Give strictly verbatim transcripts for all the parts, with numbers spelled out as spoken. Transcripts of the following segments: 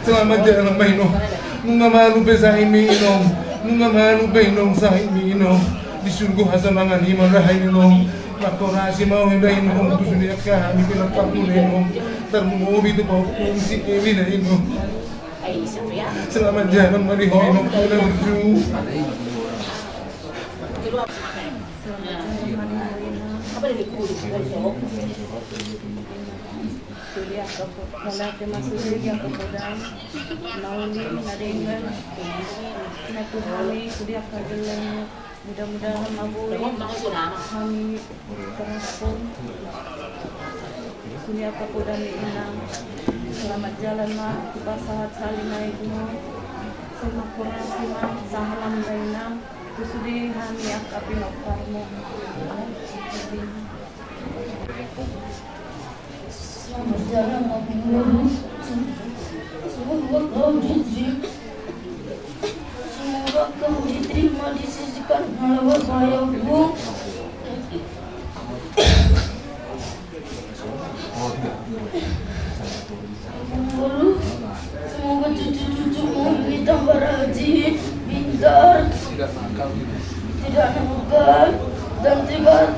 Selamat jalan ma inong. Nunga malua pe sahit ma inong. Nunga malua pe inong sahit ma inong. Di surgo hasonangan i ma raha inong. Marhorasi ma inong tu sude angka hami pe na pangkula inong. Tarlumobi tu pahompu si Eli na inong. Selamat jalan ma di ho inong tu na burju. Sude angka po-, mauliate ma sude di angka podam, na uli, na denggan, na tu hami, sude angka gelleng, mudah-mudahan ma boi hami terus pun. Sude angka podam ni inang, selamat jalan ma, hupasahat sahali nai tu ho, sai marhorasi ma, salam dainang, tu sude hami angka pinomparmu. Selamat jalan, Ompung Boru. Semoga kau diterima, semoga kau diterima di sisi Tuhan. Halo, Bapak, ya, Ompung. Ompung Boru, semoga cucu-cucumu ini tambah rajin, pintar, tidak nakal, dan tidak,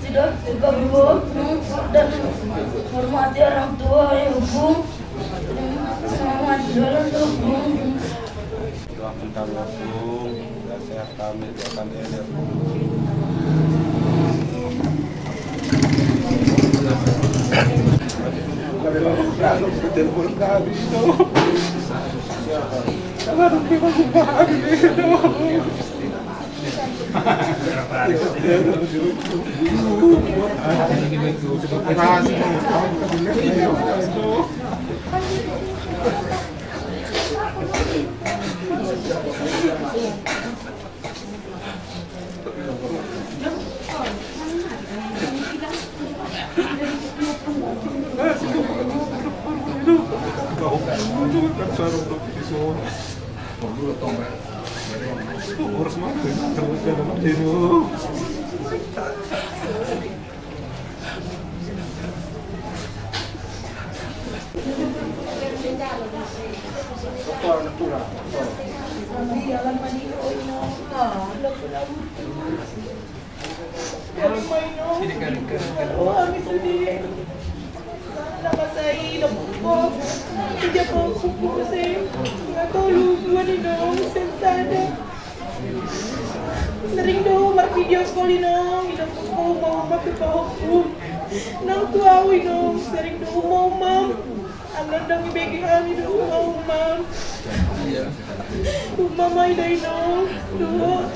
tidak suka berbohong, dan hormati orang tua, ya, Ompung. Selamat jalan, Ompung. Doakan kami, Ompung, biar sehat kami, doakan Eli, Ompung. Telepon kami, Ompung. Telepon kami, Ompung. Sering do marvideo call inong, inong tu ho, mau ma pe pahompu. Nang tu au inong, sering do uma-uma. Annon dang ibege hami do uma-uma. Uma ma i da inong. Duh.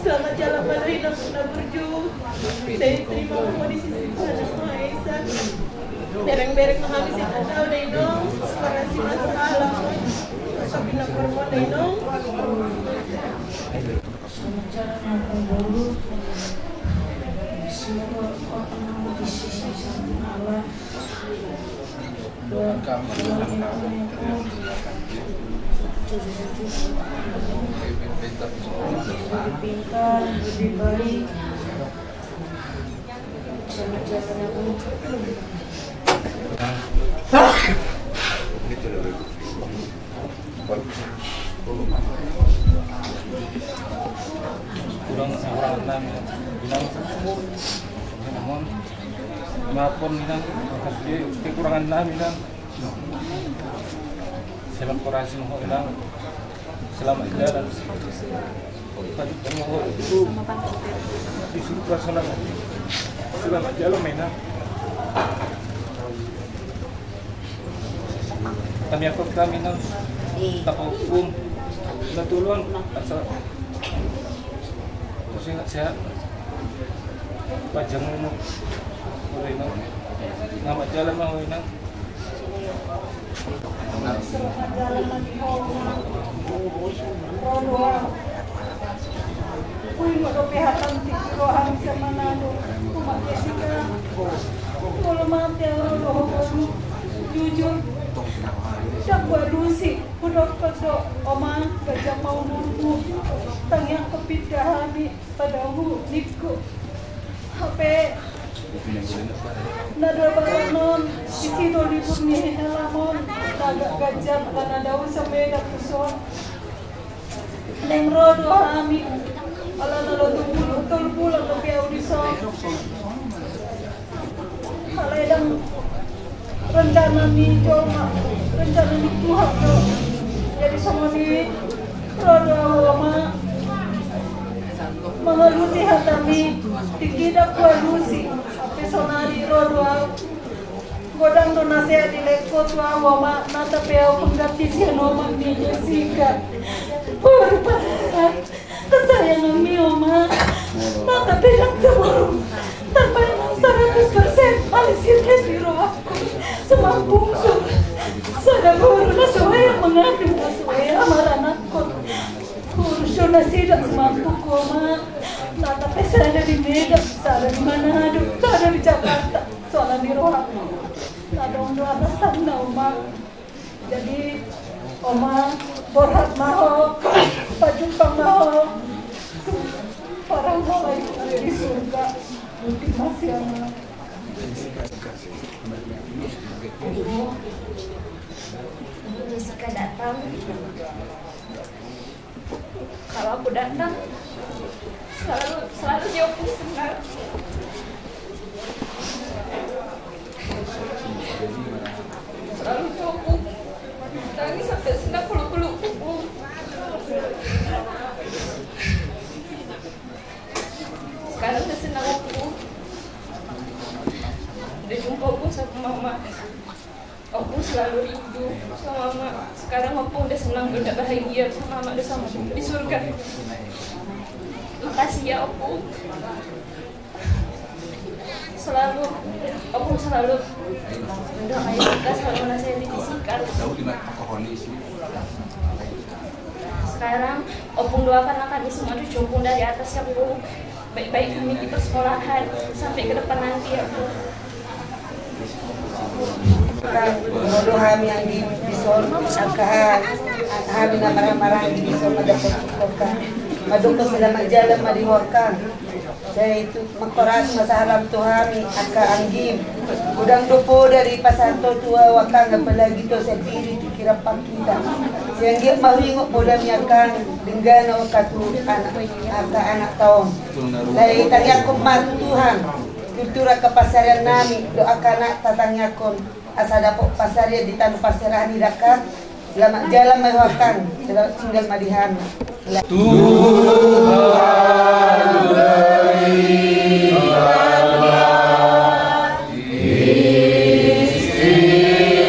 Selamat jalan ma da inong tu na burju. Sai terima ho di sisi Tuhan Yang Maha Esa. Bereng-bereng ma hami sian au da inong. Makasih ma sahala. Tapi na permon da inong. Selamat jalan, Ompung Boru. Semoga kau tenang di sisi Allah. Doakan kami lebih pintar, lebih baik. Selamat jalan, ya, Bu. Kurang, kekurangan nami, Inang. Mohon maaf, Inang, atas ke-, kekurangan nami, Inang. Selamat operasi, mohon, Inang. Selamat jalan. Tadi kamu itu disuruh personal. Selamat jalan, Inang. Kami apa kami nang? Iya. Tapa hukum. Na tulung. Asal sehat-sehat. Panjang umur. Udah, Inang. Selamat jalan, Mang, Inang. Selamat jalan, Mang. Ui, ma dope hata tingki roham sian Manado. Uma Jessica. Molo mate au ro dohot ho, jujur, ndang hualusi. Hudok do, Oma, ganjang ma umurmu. Tangiangkon pinda hami, padahu ningku. Hape na dua baran on, disi do libur ni helamon. Agak ganjang, ala na dao sian Medan tuson. Naeng ro do hami, ala na lotu pulu tolu bulan dope au dison. Alai ndang rencana ni jolma, rencana ni Tuhan do. Jadi songon i, ro do au, Oma, mangalusi hatami. Tingki ndang hualusi, hape sonari ro do au. Godang do nasehat dilehon ho tu au, Oma, nata pe au pengganti sian omak ni Jessica. Boru parah, kesayanganmi, Oma. Nata pe ndang taboru. Tambai nang saratus persen, alai sian hati rohangku, semampuku. Sada boru na so hea mangandung, na so hea maranakkon. Urus do nasida semampuku, Oma. Nata pe sada di Medan, sada di Manado, sada di Jakarta. Soal ni rohangku, adong do alasanna, Oma. Jadi, Oma, borhat ma ho, pajumpang ma ho. Parang ho di surga. Boti masih ama. Jessica datang. Kalau aku datang, selalu, selalu dia pun senang. Selalu dia pun nangis sampai senang peluk-peluk punggung. Sekarang udah senang aku. Udah jumpa aku sama mama. Ompung selalu rindu sama mama. Sekarang ompung udah senang, udah bahagia sama mama, udah sama di surga. Makasih ya, ompung. Selalu, ompung selalu mendoakan Jessica, selalu menasehati Jessica. Sekarang ompung doakan kami semua cucu ompung dari atas ya, ompung. Baik-baik kami di persekolahan sampai ke depan nanti ya, ompung. Molo hami anggi dison, angka hami na marhaha maranggi dison, mandok ho selamat jalan ma di ho, angka. Sai tu mangkorasi ma sahalam tu hami, angka anggim. Godang do poda dipasahat ho tu au, angka, apalagi tu sendiri pikiran pangkita. Sai anggiat ma huingot podami, angka, denggan au angka tu anak, angka anakta on. Sai tangiangkon ma tu Tuhan, turtur angka pansarian nami dohot angka anakta, tangiangkon asa dapot pansarian di tano parserahan i, angka. Selamat jalan ma di ho, angka. Selamat tinggal ma di hami. Tuhan berikanlah istirahat.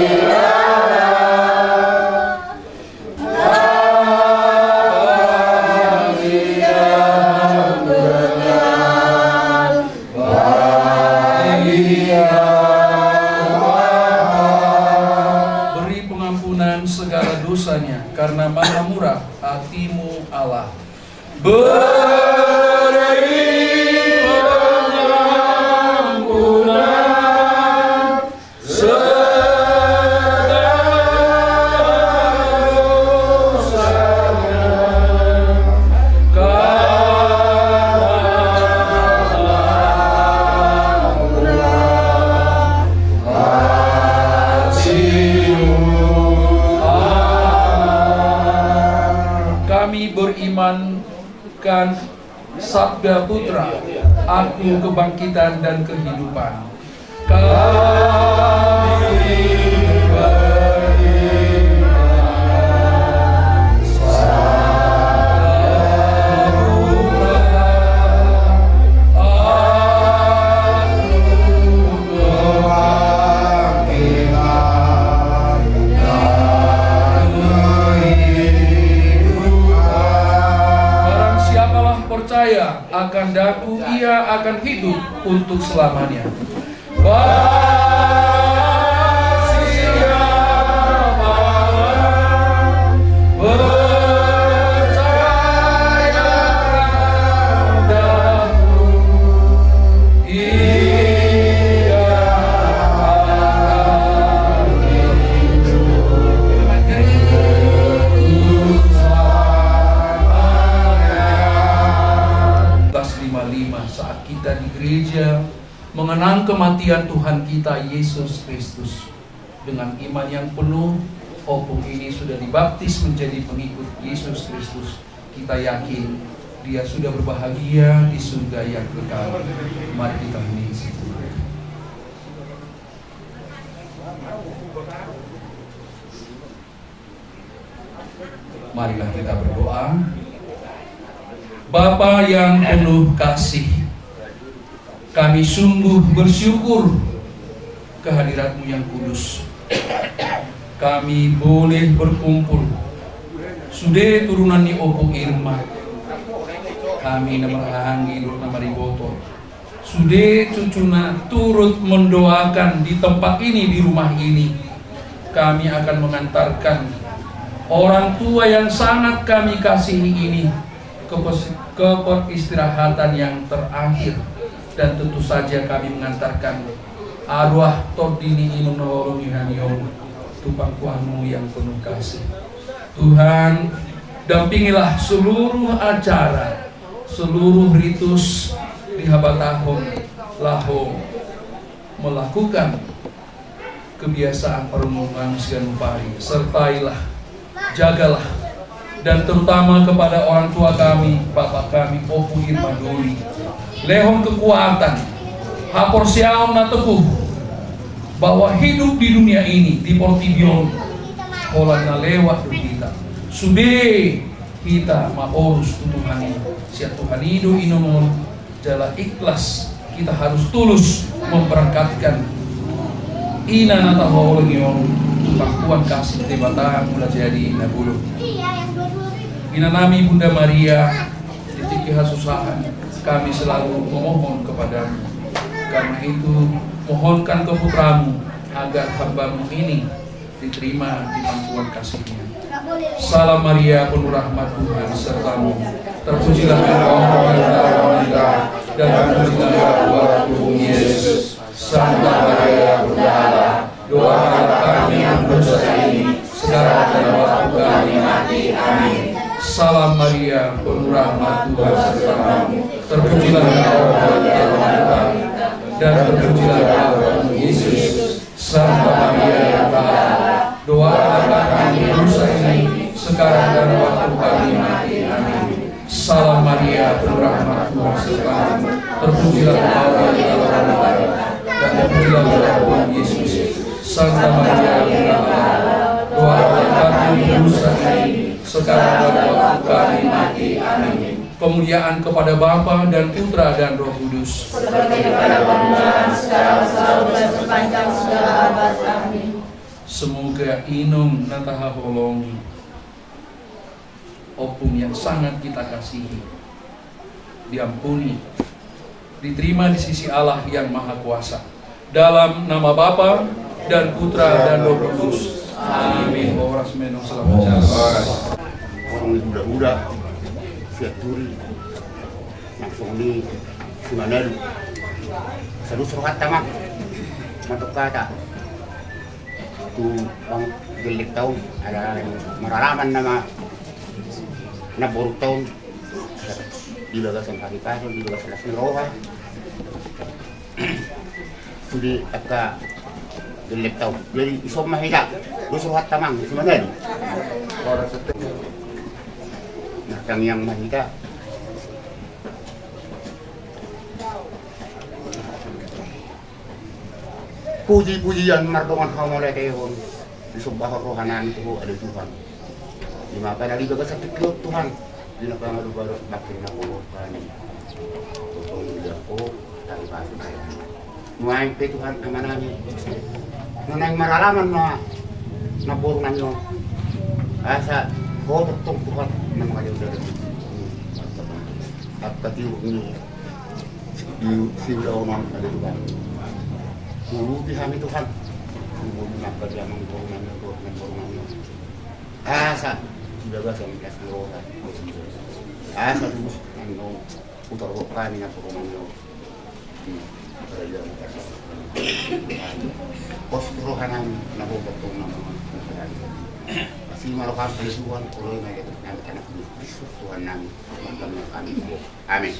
Beri pengampunan segala dosanya, karena Maha Murah Hatimu, Allah. Beri pengampunan Kami berimankan Sabda Putra, Aku kebangkitan dan kehidupan. Kami beriman Sabda Putra, Aku kebangkitan dan kehidupan. Barang siapalah percaya akan Aku, ia akan hidup untuk selamanya. Barang siapa percaya akan Aku, ia akan hidup untuk selamanya. Sebelas lima lima, saat kita di gereja mengenang kematian Tuhan kita, Yesus Kristus, dengan iman yang penuh, opung ini sudah dibaptis menjadi pengikut Yesus Kristus. Kita yakin Dia sudah berbahagia di surga yang kekal. Mari kita hening sejenak. Marilah kita berdoa. Bapa yang penuh kasih, kami sungguh bersyukur kehadirat-Mu yang kudus. Kami boleh berkumpul sude turunan ni Ompu Irma. Kami na marhahaanggi dohot na mariboto, sude cucuna turut mendoakan di tempat ini, di rumah ini. Kami akan mengantarkan orang tua yang sangat kami kasihi ini ke pos-, ke peristirahatan yang terakhir. Dan tentu saja kami mengantarkan arwah tondi ni inong na huhaholongi hami on tu pangkuasan-Mu yang penuh kasih. Tuhan, dampingilah seluruh acara, seluruh ritus di habatahon laho melakukan kebiasaan parundutan siganup ari. Sertailah, jagalah, dan terutama kepada orang tua kami, bapak kami, Ompu Irma Doli, lehon kekuatan, haporseaon na teguh, bahwa hidup di dunia ini, di portibi on, holan na lewat do hita. Sude hita maorus tu Tuhan i, sian Tuhan i do inong on, jala ikhlas, kita harus tulus memberangkatkan ina na tahaholongi on tu pangkuan kasih Debata Mulajadi Nabolon. Ina nami Bunda Maria, di tingki hasusahan kami selalu memohon kepada-Mu. Karena itu, mohonkan ke putra-Mu agar hamba-Mu ini diterima di pangkuan kasih-Nya. Salam Maria, penuh rahmat, Tuhan sertamu. Terpujilah engkau di antara wanita, dan terpujilah buah tubuhmu, Yesus. Santa Maria, Bunda Allah, doakanlah kami yang berdosa ini, sekarang dan waktu kami mati. Amin. Salam Maria, penuh rahmat, Tuhan sertamu. Terpujilah engkau di antara wanita, dan terpujilah buah tubuhmu, Yesus. Santa Maria, Bunda Allah, doakanlah kami berdosa ini, sekarang dan waktu kami mati. Amin. Salam Maria, penuh rahmat, Tuhan sertamu. Terpujilah engkau di antara wanita, dan terpujilah buah tubuhmu, Yesus. Santa Maria, Bunda Allah, doakanlah kami berdosa ini, sekarang dan waktu kami mati. Amin. Kemuliaan kepada Bapa dan Putra dan Roh Kudus. Seperti pada permulaan, sekarang, selalu, dan sepanjang segala abad. Amin. Semoga inong na tahaholongi, ompung yang sangat kita kasihi, diampuni, diterima di sisi Allah yang Maha Kuasa. Dalam nama Bapa dan Putra dan Roh Kudus. Amin. Horas ma inong, selamat jalan. Horas. Orang huda-huda, sian Turi, langsung ni Simanadu. Salus rohanta ma. Mantuk hata tu bang gellengta on, ala maralaman nama na borungta on. Di bagasan hahipason, di bagasan las ni roha. Sude angka gellengta on. Jadi, ison ma hita. Dos rohanta amang, Simanadu. Martangiang ma hita. Puji-pujian mardongan hamauliateon disombahon rohanami tu Ho ale Tuhan. Di na pala di bagasan tingki on Tuhan, di na pangadopan bangke na bolon hami. Tongtong di Ho taripasuk hami. Nuaeng pe Tuhan Amanami, na naeng maralaman ma namboru nami on, asa Ho tongtong Tuhan na mangaliat dalan ni angka tiur ni di siulaon on ale Tuhan. Urupi hami Tuhan. Urupi angka di amangboru nami on, namboru nami on. Asa di bagasan las ni roha, asa tulus nami on. Hutorop hami namboru nami on. Pos rohanami na bobat tong na mangan. Asi ma roham ale Tuhan, olo ma ia anak ni Kristus Tuhan nami. Mantap nami. Amin.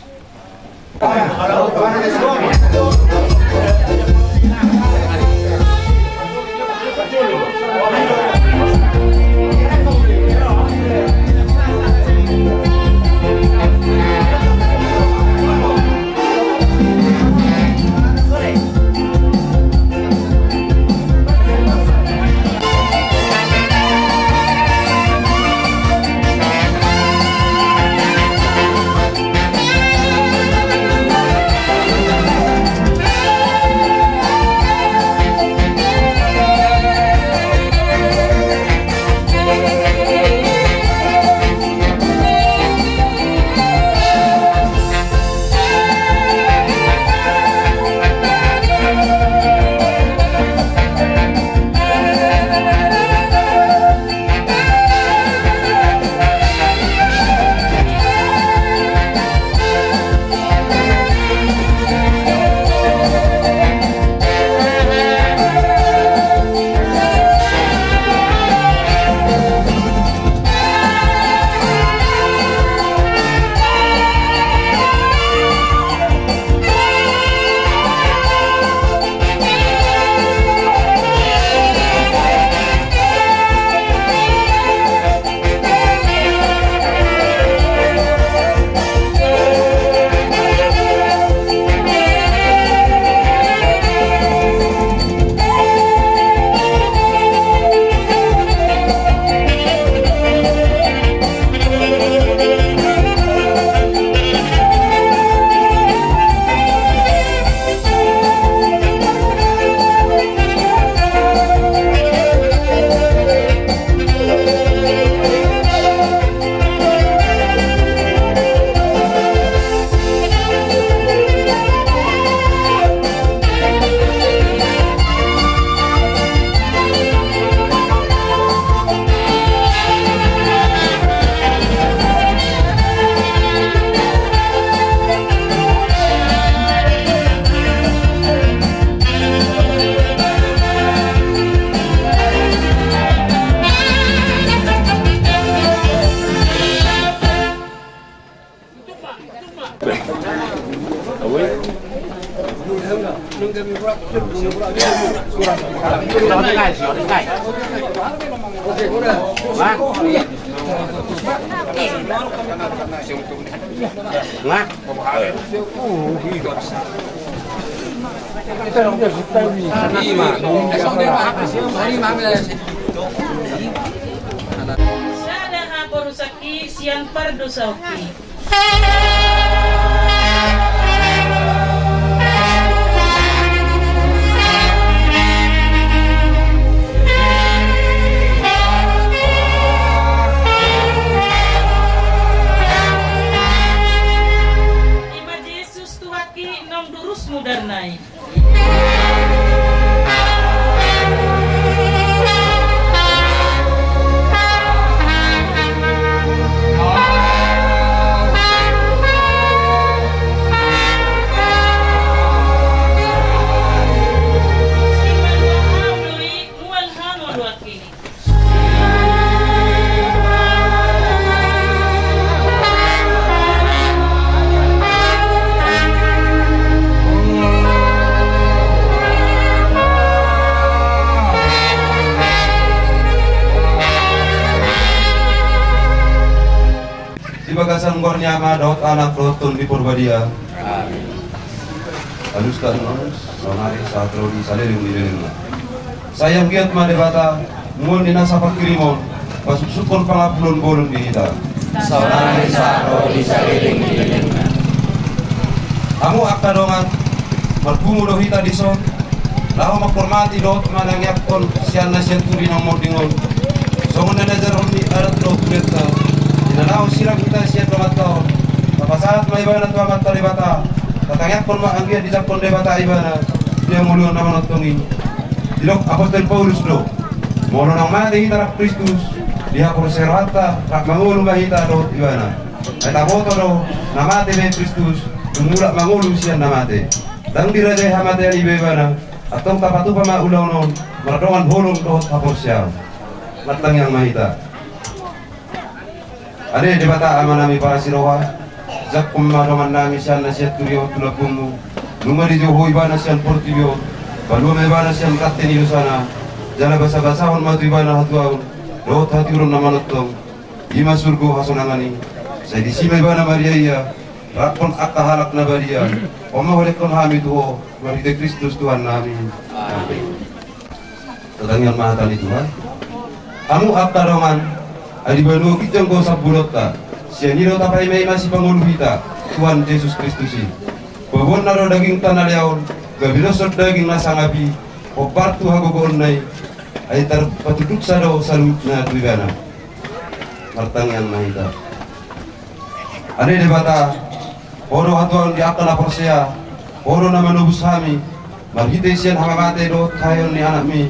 Sada haporusaki sian pardosaonki. Ima Jesus Tuhanki, naung durus mudarna i. Di bagasan goar ni Ama dohot Anak dohot Tondi Porbadia. Amin. Alusta nunga saonari sahat ro di saleleng ni lelengna. Sai anggiat ma Debata, mual ni nasa pangkirimon, pasuksukon pangapulon bolon di hita. Saonari sahat ro di saleleng ni lelengna. Hamu angka dongan, marpungu do hita dison, laho manghormati dohot manangiangkon sian na sian turi na monding on. Songon na niajarhon ni adat dohot budenta, di na laho sirang hita sian donganta on, tapasahat ma ibana tu Amanta Debata, tatangiangkon ma anggiat dijangkon Debata ibana di hangoluan na manongtong i. Didok Apostel Paulus do, molo naung mate hita rap Kristus, di haporseaonta rap mangolu ma hita dohot ibana. Ai taboto do, na mate be Kristus, dung mulak mangolu sian na mate. Ndang dirajai hamatean iba ibana, antong tapatupa ma ulaon on, mardongan holong dohot haporseaon. Martangiang ma hita. Ale Debata Amanami parasi roha, jangkon ma dongannami sian na sian turi on tu lambungmu, nunga dijou ho ibana sian portibi on, palua ma ibana sian rante ni dosana, jala basabasahon ma tu ibana hatuaon, dohot hatiuron na manongtong, i ma surgo hasonangan i, sai disi ma ibana mariaia, raphon angka halak na badia, on ma hulehonon hami tu ho, marhite Kristus Tuhannami. Amin. Tatangianghon ma hata ni Tuhan. Hamu angka dongan, ai di banua ginjang do sambulonta, sian i do tapaimaima sipangolu hita, Tuhan Jesus Kristus i. Paboaonna do dagingta na leaon, gabe doshon daging na sangap i, hombar tu hagogoonna i, ai tarpatunduksa do saluhutna tu ibana. Martangiang ma hita. Ale Debata, ho do hatuaon di angka na porsea, ho do na manobus hami, marhite sian hamamate dohot haheheon ni Anakmi,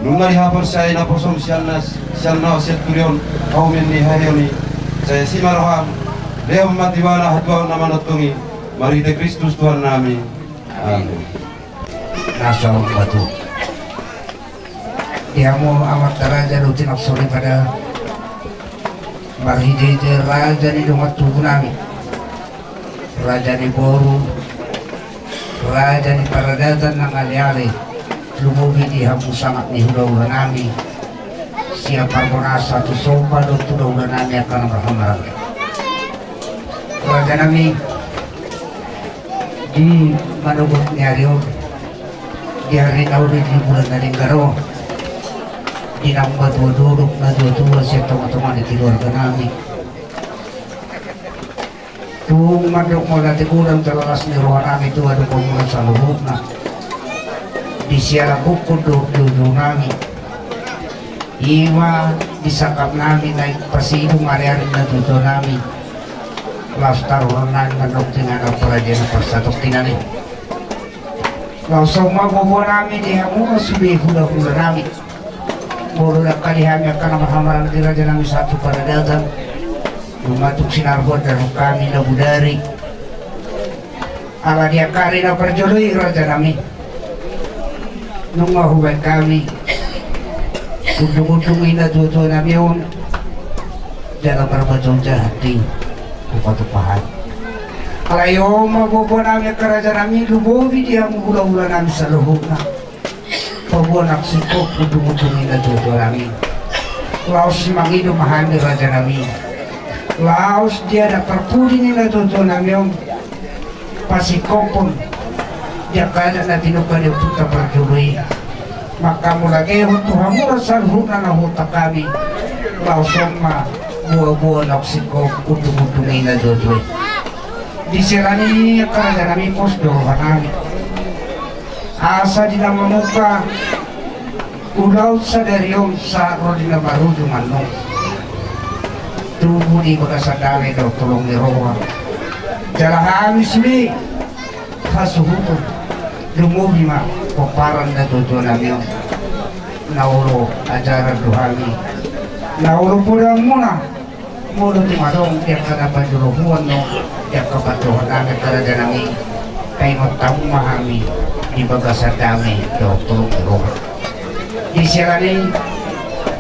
nunga dihaporseai naposom sian na, sian na sian turi on, hahomion ni haheheon i, sai asi ma roham, lehon ma tu ibana hatuaon na manongtong i, marhite Kristus Tuhannami. Amin. Na saur matua. Di hamu amanta raja dohot inanta soripada, marhitehite raja ni dongan tubunami, raja ni boru, raja ni paradaton nang aleale, lumobi di hamu sangap ni hulahulanami, sian Parbonasa tu somba dohot tu hulahulanami angka na marhahamaranggi. Rajanami, di manogot ni ari on, di ari na uli di bulan na denggan on, di naung matua dolok natuatua sian tongatonga ni keluarganami. Tung mandok mauliate godang jala las ni rohanami tu adopan muna saluhutna. Di siala buku dohot joujounami. Ima di sangkapnami naeng pasidung ariari natuatuanami. Laos taruhonnami mandok tinana parajana parsatongkinan i. Laos on ma boaboanami di hamu na sude hulahulanami. Molo dangka di hami angka na marhahamaranggi rajanami sahat tu paradaton. Nunga tung sinarhon do hami na bodari. Ala di angka ari na parjolo i rajanami. Nunga hubaen hami. Undungundung ni natuatuanami on. Jala marbatu jahat di. Tupatupa hami. Alai on ma boaboanami angka rajanami lumobi di hamu hulahulanami saluhutna. Paboa nang singkop undungundung ni natuatuanami. Laos mangido ma hami rajanami. Laos di adat parpudi ni natuatuanami on. Pasingkophon. Di angka adat na pinungka ni ompunta parjolo i. Manghamulahon tu hamu saluhutna na huhut hami. Laos on ma boaboa nang singkop undungundung ni natuatua i. Di siala ni i angka rajanami pos do rohanami. Asa di na mamungka ulaon sadari on sahat ro di na marujung annon. Tubu di bagasan dame dohot holong ni roha. Jala hami sude hasuhuton. Lumobi ma pomparan natuatuanami on. Na olo ajaran do hami. Na olo podang muna. Molo tung adong di angka na panjolohuon on, di angka pandohan nami angka raja nami, paingot hamu ma hami di bagasan dame dohot holong ni roha. Di siala ni i,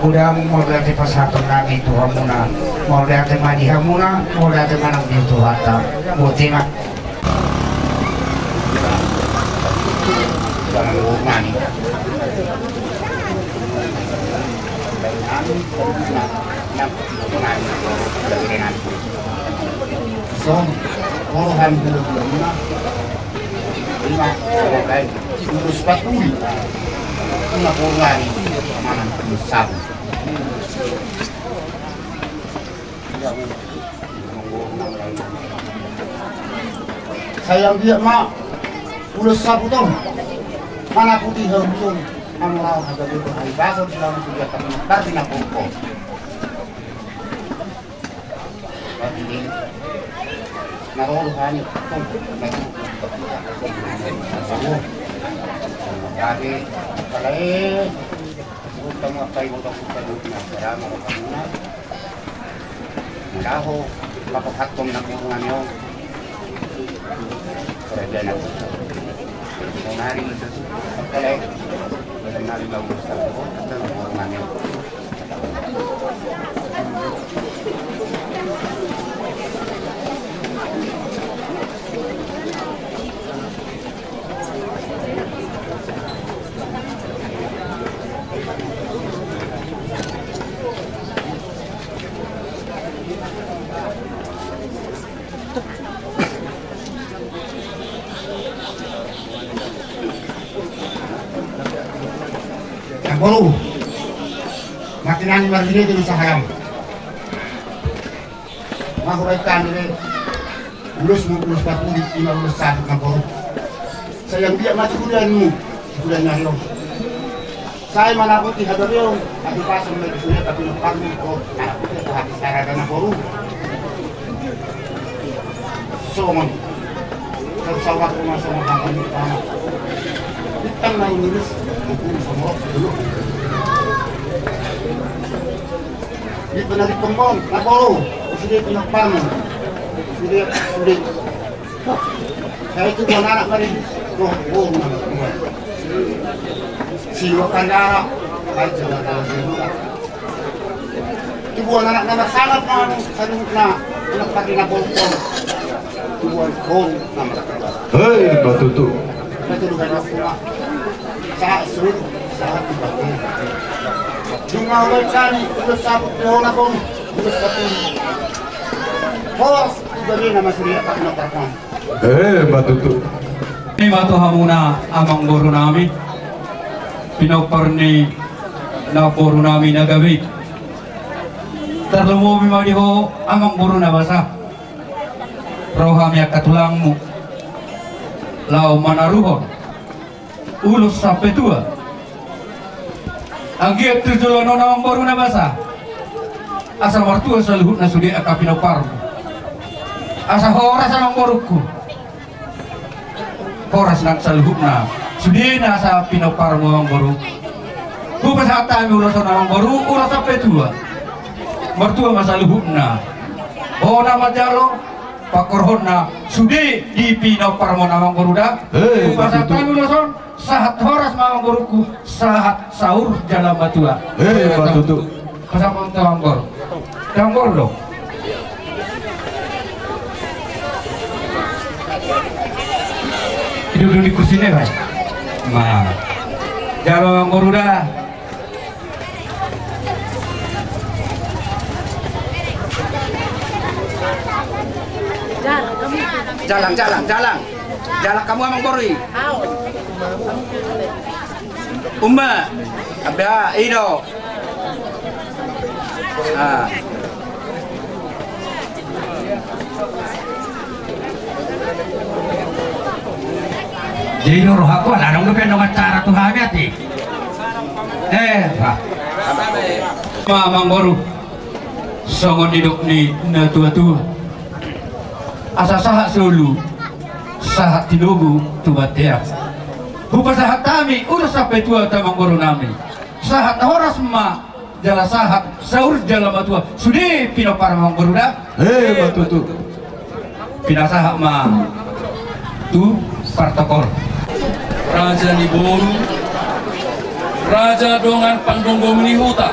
godang mauliate pasahaton nami tu hamuna, mauliate ma di hamuna, mauliate ma nang di Tuhanta. Botima. Tong, roha ni hulahula muna. Ima, roha ni Ulos Patuli. Ima roha ni manang Ulos Sapu. Sai anggiat ma Ulos Sapu tong manaputi hamu on, hamu rawa hagabe tu hahipason selama tiga tahun tadi na pokok. Namboru, makin ani marhite di usaha kamu. Mahurai kami de Ulos mu, Ulos Patuli, ima Ulos Sapu namboru. Sai anggiat ma tu hulamu, tu hula ni ari on. Sai manaputi hagabeon, hahipason ma tu hula, tapi lupa mu, oh, manaputi tu hati sarada namboru. Songon. Saur-saur aku ma songon hata ni utama. Bintang na inulis, aku songon dulu. Di penari pembon, namboru, sude pinompar mu. Sude, sude. Sai tubuan anak ma di, oh, oh, na, na. Siluakan darah, baik, jangan darah siluakan. Tubuan anak nama sangat mau, saluhutna, anak pakai na bongkong. Tubuan, oh, nama. Hei, batutu. Batutu, batutu. Sahat suhut, sahat di batu. Dunga ulai kami, Ulos Sapu di hona kong, Ulos Patuli. Horas, iba dia nama suria, tak nak rekam. Eh, batutu. Ima tu hamuna amangboru nami, pinompar ni namboru nami na gabe i. Tarlumobi ma di ho amangboru na basa. Ro hami angka tulangmu laho manaruhon ulos sampe tua. Anggiat tu joloan on amangboru na basa, asa martua saluhutna sude angka pinomparmu. Asa horas amangborungku. Horas nang saluhutna sude nasa pinomparmu amangboru. Hupasahat hami ulos on amangboru, ulos sampe tua. Martua ma saluhutna. Ho na manjalo pangkorhonna sude di pinomparmu amangboru da. Eh, hupasahat hami ulos on. Sahat horas ma amangborungku, sahat saur jala matua. Eh, batutu. Pasahat ma tu amangboru. Tu amangboru do. Duduk di kursi ni, Pak. Nah. Jalo amangboru da. Jalang, jalang, jalang. Jalang hamu amangboru i. Umma. Abah, i do. Ah. Jadi nurut aku lah, dong, dope nunga acara tu hami ate. Eh, bah. Ma, amangboru. Songon nidok ni na tua-tua. Asa sahat solu, sahat tinogu tu bontean. Hupasahat hami ulos sampe tua tu amangboru nami. Sahat horas ma jala sahat saur jala matua. Sude pinomparmu amangboru da. Eh, batutu. Pinasahat ma tu partokol. Raja ni boru, raja dongan panggomgom ni huta,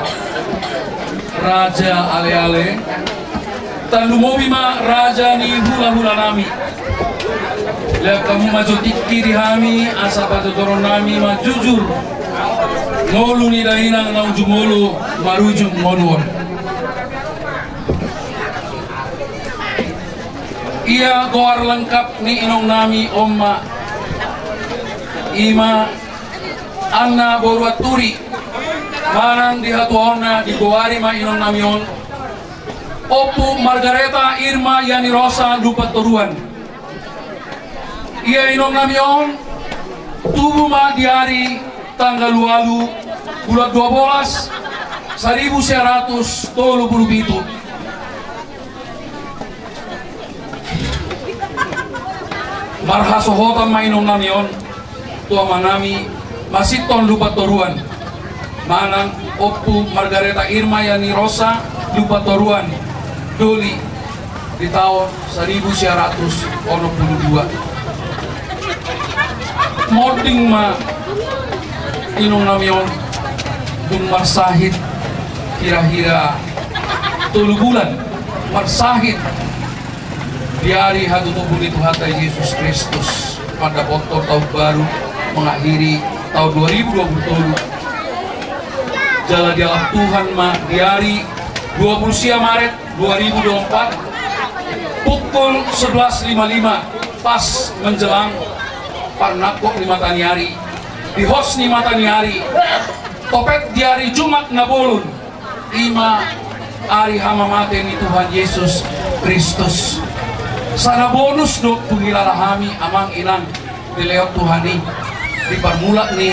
raja ale-ale, tarlumobi ma raja ni hula-hula nami. Lehon hamu ma jo tingki di hami asa patotoron nami ma jujur ngolu ni dainang na ujung ngolu marujung ngolu on. Ia goar lengkap ni inong nami on ma, i ma Anna boru Anturi. Manang di hatuaonna digoari ma inong nami on Ompu Margareta Irma Yani Rosa Lumban Toruan. Ia inong nami on tubu ma di ari tanggal ualu bulan dua bolas, saribu sia ratus tolu pulu pitu. Marhasohotan ma inong nami on tu ama nami Masinton Lumban Toruan, manang Ompu Margareta Irma Yani Rosa Lumban Toruan, doli di taon saribu sia ratus onom pulu dua. Monding ma inong nami on dung marsahit hira-hira tolu bulan, marsahit di ari hatutubu ni Tuhanta Jesus Kristus, mandapothon taon baru, mengakhiri taon dua ribu dua puluh tolu. Jala dialap Tuhan ma di ari dua puluh sia Maret dua ribu dua puluh empat, pukul sebelas lima lima, pas menjelang parnangkok ni mata ni ari, di hos ni mata ni ari, topet di ari Jumat na bolon, i ma ari hamamate ni Tuhan Jesus Kristus. Sada bonus do hungilala hami, amang inang, dilehon Tuhan i di parmulak ni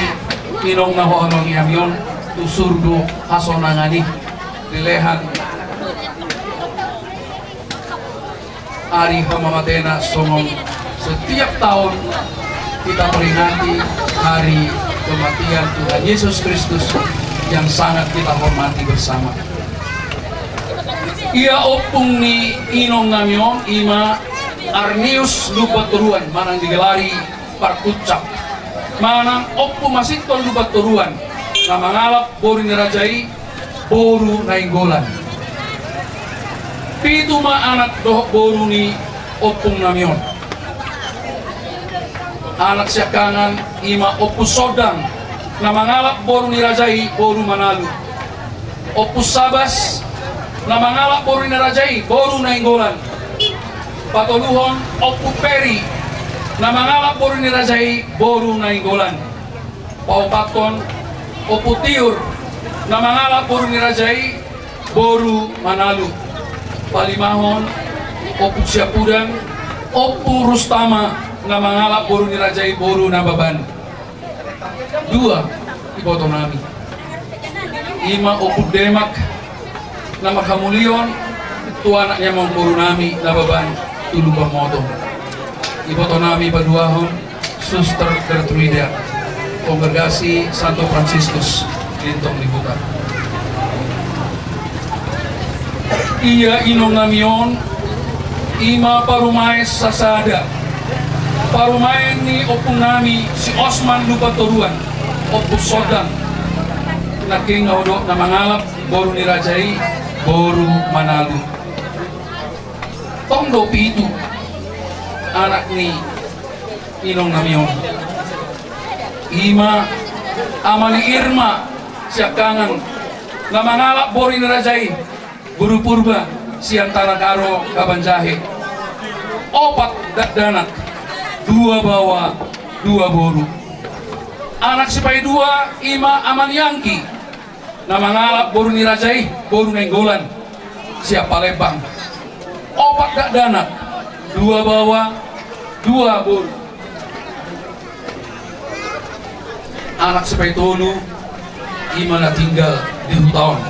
inong na huhaholongi hami on tu surgo hasonangan i, dilehon ari hamamatena, songon setiap tahun kita peringati hari kematian Tuhan Yesus Kristus yang sangat kita hormati bersama. Ia ompung ni inong nami on i ma Arnius Lumban Toruan, manang digelari Parkuncak, manang Ompu Masinton Lumban Toruan, na mangalap boru ni raja i boru Nainggolan. Pitu ma anak dohot boru ni ompung nami on. Anak siangkangan i ma Ompu Sondang, na mangalap boru ni raja i boru Manalu. Ompu Sabas, na mangalap boru ni raja i boru Nainggolan. Patoluhon Ompu Peri, na mangalap boru ni raja i boru Nainggolan. Paopathon Ompu Tiur, na mangalap boru ni raja i boru Manalu. Palimahon Ompu Siapudan, Ompu Rustama, na mangalap boru ni raja i boru Nababan. Dua iboto nami, i ma Ompu Demak, na marhamulion tu anak ni amangboru nami Nababan tu Lumban Motong. Iboto nami paduahon Suster Gertruida, Kongregasi Santo Fransiskus Lintong di Huta. Ia inong nami on i ma parumaen sasada, parumaen ni ompung nami si Osman Lumban Toruan, Ompu Sondang, nangkin nga hudok na mangalap boru ni raja i boru Manalu. Tong do pitu anak ni inong nami on, i ma ama ni Irma siangkangan, na mangalap boru ni raja i boru Purba sian Tanah Karo Kabanjahe. Opat dakdanak, dua baoa, dua boru. Anak sipaidua i ma ama ni Angki, na mangalap boru ni raja i boru Nainggolan sian Palembang. Opat dakdanak, dua baoa, dua boru. Anak sipaitolu i ma na tinggal di huta on,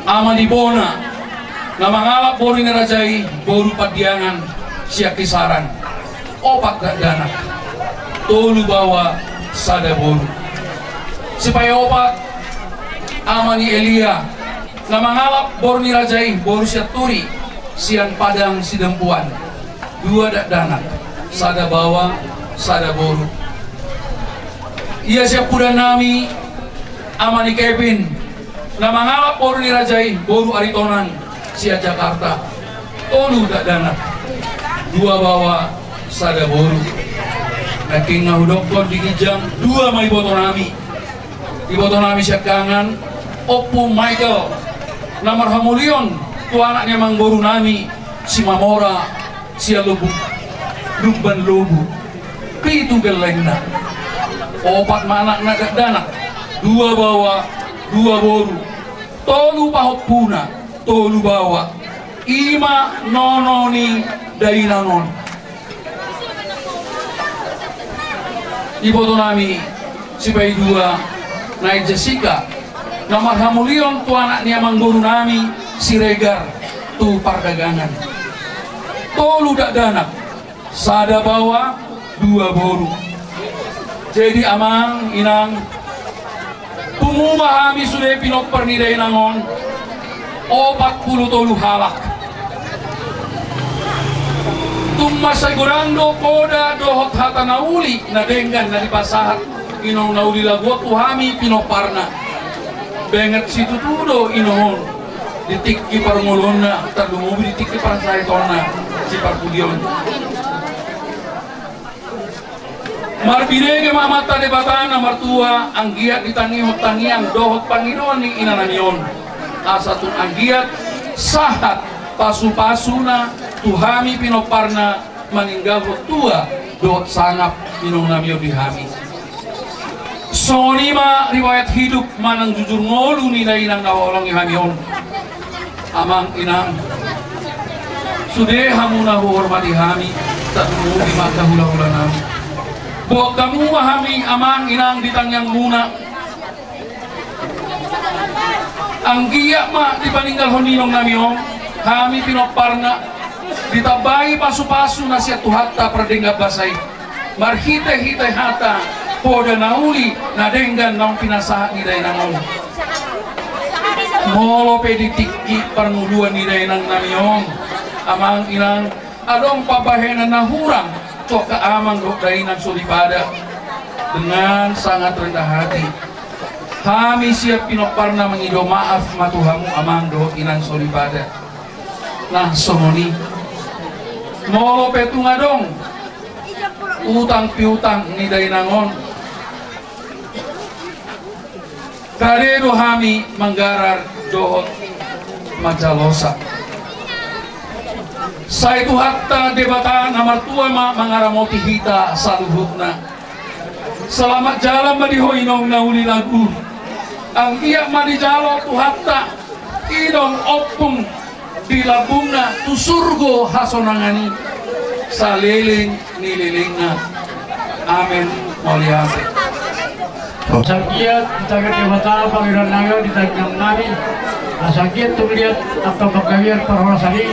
ama ni bona, na mangalap boru ni raja i boru Pandiangan sian Kisaran. Opat dakdanak, tolu baoa, sada boru. Sipaiopat ama ni Elia, na mangalap boru ni raja i boru Sianturi sian Padang Sidempuan. Dua dakdanak, sada baoa, sada boru. Ia siampudan nami ama ni Kevin, na mangalap boru ni raja i boru Aritonang sian Jakarta. Tolu dakdanak, dua baoa, sada boru. Nangkin nga hudokkon di ginjang, dua ma iboto nami. Iboto nami siangkangan, Ompu Michael, na marhamulion tu anak ni amangboru nami Simamora sian Lobuk, Lumban Lobu, pitu gellengna. Opat ma anakna dakdanak, dua baoa, dua boru, tolu pahompuna, tolu baoa. I ma nono ni dainang on. Ibotonami Sipaidua Nai Jessica, na marhamulion tu anak ni amangborunami Siregar tu pardagangan. Tolu dakdanak, sada baoa, dua boru. Jadi amang, inang, pungu ma hami sude pinompar ni dainang on, opat pulu tolu halak. Tung mansai godang do poda dohot hata na uli na denggan na dipasahat inong na uli lagu on tu hami pinomparna. Benget situtu do inong on di tingki parngoluonna, tarlumobi di tingki parsahetonna siparpudion. Marbinege ma Amanta Debata na martua, anggiat ditangihon tangiang dohot pangidoan ni inanami on, asa tung anggiat sahat pasupasuna tu hami pinomparna, maninggalhon tua dohot sangap inongnami on di hami. Songon i ma riwayat hidup manang jujur ngolu ni dainang na huhaholongi hami on. Amang, inang, sude hamu na huhormati hami, tarlumobi ma angka hulahulanami. Boan hamu ma hami, amang, inang, di tangiangmuna. Anggiat ma dipaninggalhon inongnami on hami pinomparna, ditambai pasupasu na sian Tuhanta pardenggan basa i, marhitehite hata poda na uli na denggan naung pinasahat ni dainang on. Molo pe di tingki parngoluan ni dainangnami on, amang, inang, adong pambahenan na hurang tu angka amang dohot dainang soripada, dengan sangat rendah hati hami sian pinomparna mangido maaf ma tu hamu, amang dohot inang soripada. Nah, songon i, molo pe tung adong utang piutang ni dainang on, kade do hami manggarar dohot manjalosa. Sai Tuhanta Debata na martua ma mangaramoti hita saluhutna. Selamat jalan ma di ho inong na uli lagu. Anggiat ma dijalo Tuhanta inong ompung di lambungna tu surgo hasonangan i saleleng ni lelengna. Amen. Mauliate. Asa anggiat ditangihon Debata pangidoannami on di tangiangnami. Asa anggiat tung liat angka panggabean parhorasan i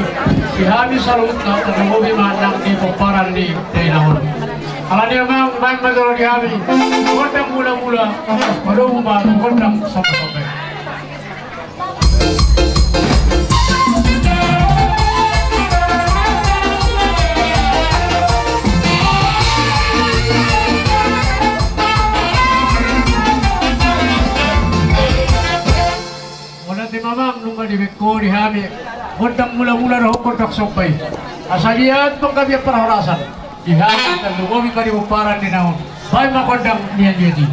di hami saluhutna, tarlumobi ma nang di pomparan ni dainang on. Alani i, amang, baen ma jolo di hami gondang mulamula, padomu ma gondang sombasomba. Mauliate ma, amang, nunga dibaen ho di hami gondang mulamula dohot gondang somba i. Asa liat panggabean parhorasan di hami, tarlumobi ma di pomparan ni dainang on. Baen ma gondang na liat i.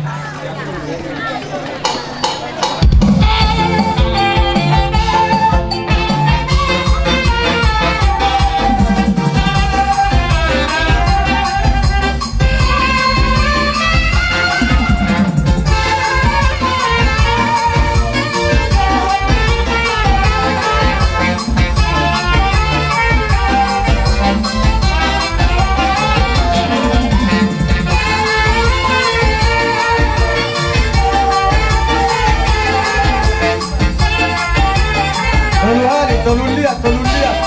Tolu hali, tolu liat, tolu liat.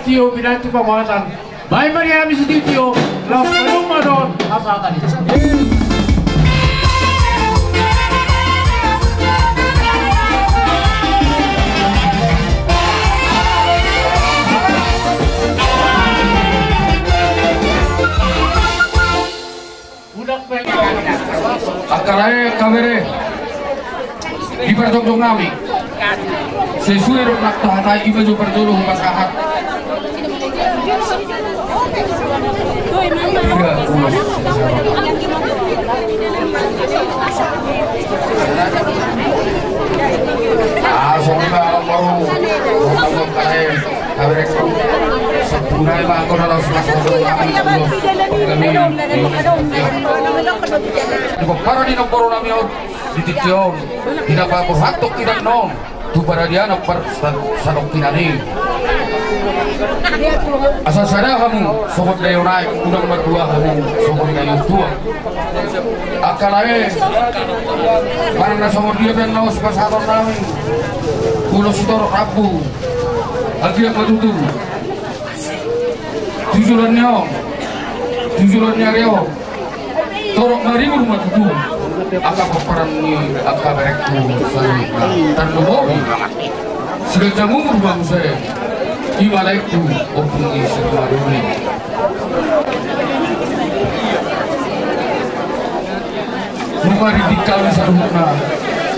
Tio, pinantu panguhatan. Baen ma di hami sitio-tio, laos padomu ma dohot hasahatan i. Angka lae, angka bere, di parjongjong nami, sesuai dohot na tahatai, ima jo parjolo hupasahat. Iya, ulos. Ah, songon i ma, baru, baru, baru, baru. Kaberekku, sampurna ma angka na laos pasahaton nami, ulos panggabean. Di pomparan ni namboru nami on di tingki on, di na paborhathon hita on tu paradianan parsadongkinan i. Asa sada hamu songon daion aek, unang martua hamu songon daion tuak. Angka lae, manang na songon dia pe na laos pasahaton nami, ulos sitorop rambu. Anggiat ma tutu tu joloan ni on, tu joloan ni ari on, torop maribur ma tutu angka pomparan ni angka berekku saluhutna. Tarlumobi siganjang umur ma muse, ima laengku, ompung ni si Maduri. Nunga ringgit hami saluhutna,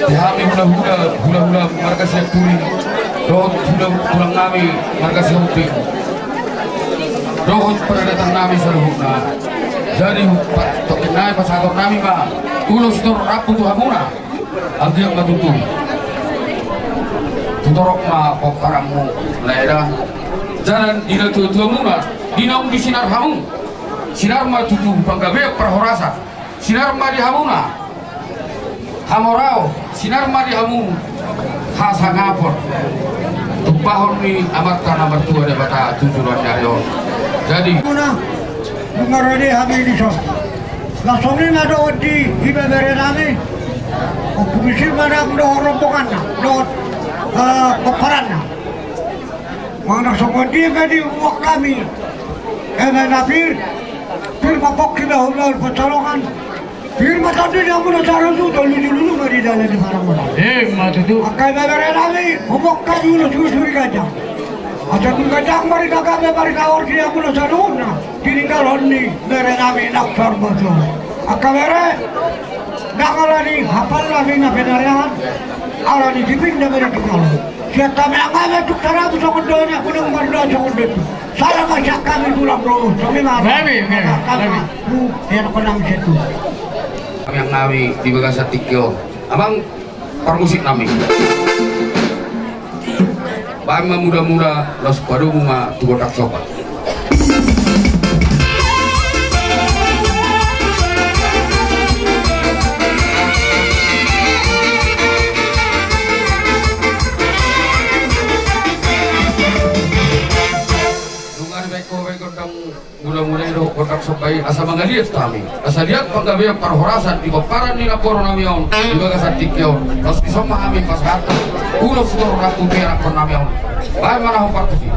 di hami hulahula, hulahula marga Sianturi, dohot hula, tulang nami marga Sihombing, dohot paradaton nami saluhutna. Jadi, pa-, tongkin nai pasahaton nami ma ulos sitorop rambu tu hamuna. Anggiat ma tutu tu torop ma pomparanmu, lae da. Jala di natuatuamuna, di naung di sinar hamu, sinar ma tutu panggabean parhorasan. Sinar ma di hamuna hamoraon, sinar ma di hamu hasangapon. Tumpahon ni Amanta na martua Debata tu joloan ni ari on. Jadi, muna, nunga rade hami dison. Laos songon i ma dohot di ibebere nami. Ompung i si ma nang dohot rombonganna, dohot, eh, pomparanna. Manang songon dia pe di uang hami. Eme na pir, pir ma pongki na hula pansalongan. Pir ma tondi ni hamuna saruhut, tolu julu ma di dalan ni parmana. Ima tutu. Angka ibebere nami, humongkap ulos suri-suri ganjang. Asa tung ganjang marga gabe marga horti hamuna saluhutna. Tininggalhon ni bere nami na parboso. Angka bere, ndang ala ni hapal nami na pinariahan, ala ni dipinda bere tinggal. Sian tamiang nami tuk tarabu songon dohot ni aku nang mardoa songon dohot tu. Salam ma sian hami tulang dohot. Songon i ma. Nami, nami, nami. Ianakhon nami sian tu. Tamiang nami di bagasan tingki on. Amang parmusik nami. Baen ma mula-mula, laos padomu ma tu gondang somba. Nunga dibaen ho baen gondang. Mula-mula i do gondang somba i, asa mangaliat hami, asa liat panggabean parhorasan di pomparan ni namboru nami on di bagasan tingki on. Laos dison ma hami pasahathon ulos sitorop rambu tu ianakhon nami on. Baen ma na hombar tusi.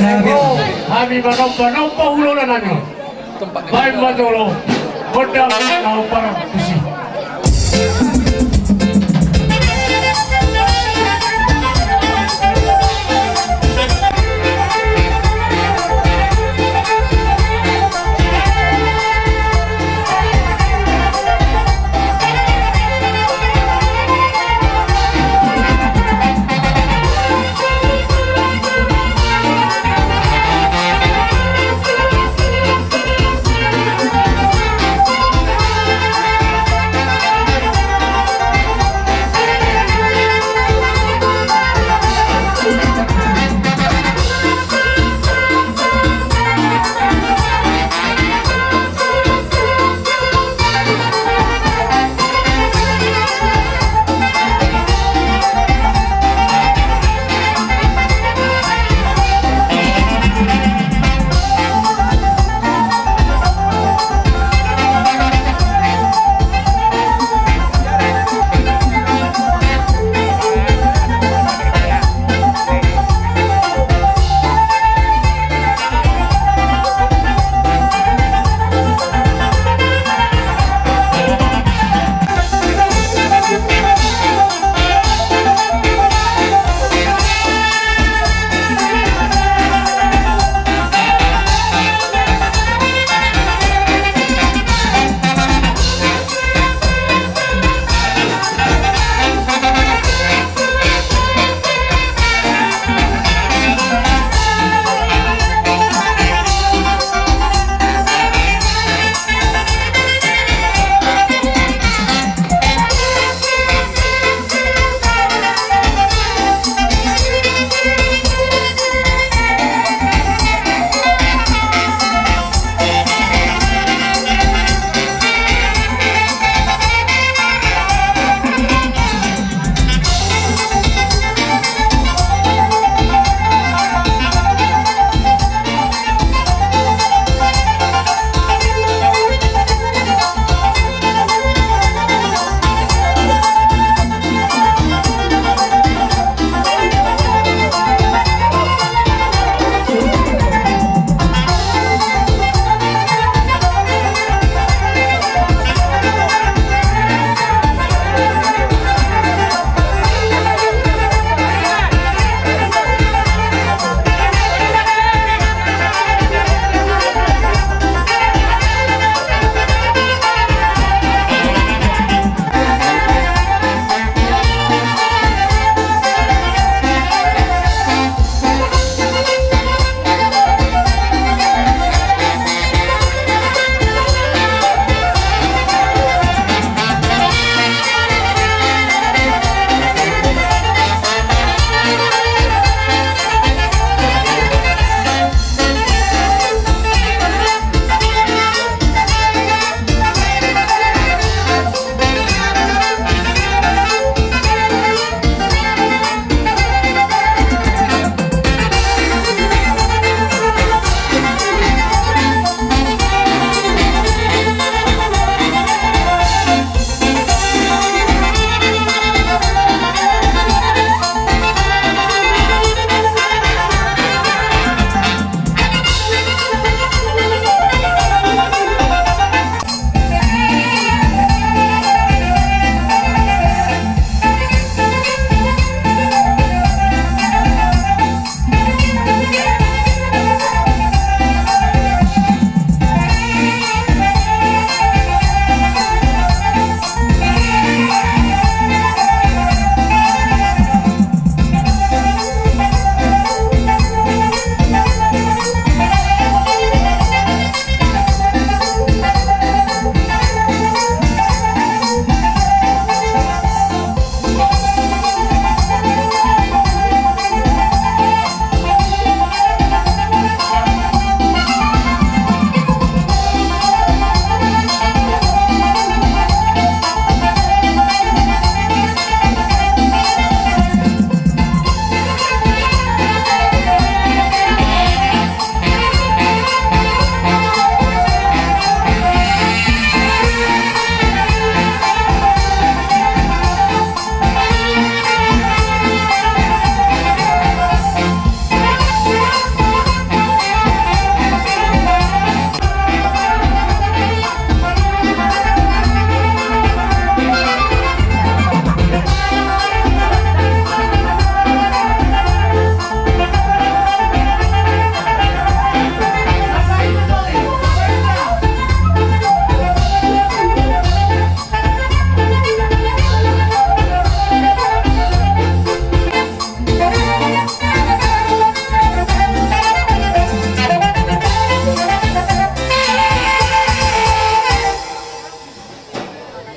Hami manomba, nomba hulahula nami on. Baen ma jolo gondang na hombar tusi.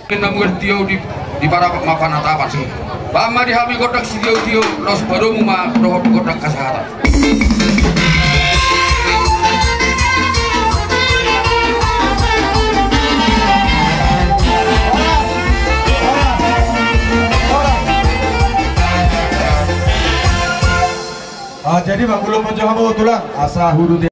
Kena mual tio di, di parapot ma panatapan si. Baen ma di hami gondang sitio-tio, laos padomu ma dohot gondang hasahatan. Ah, jadi mangulon ma jo hamu tulang, asa huduti.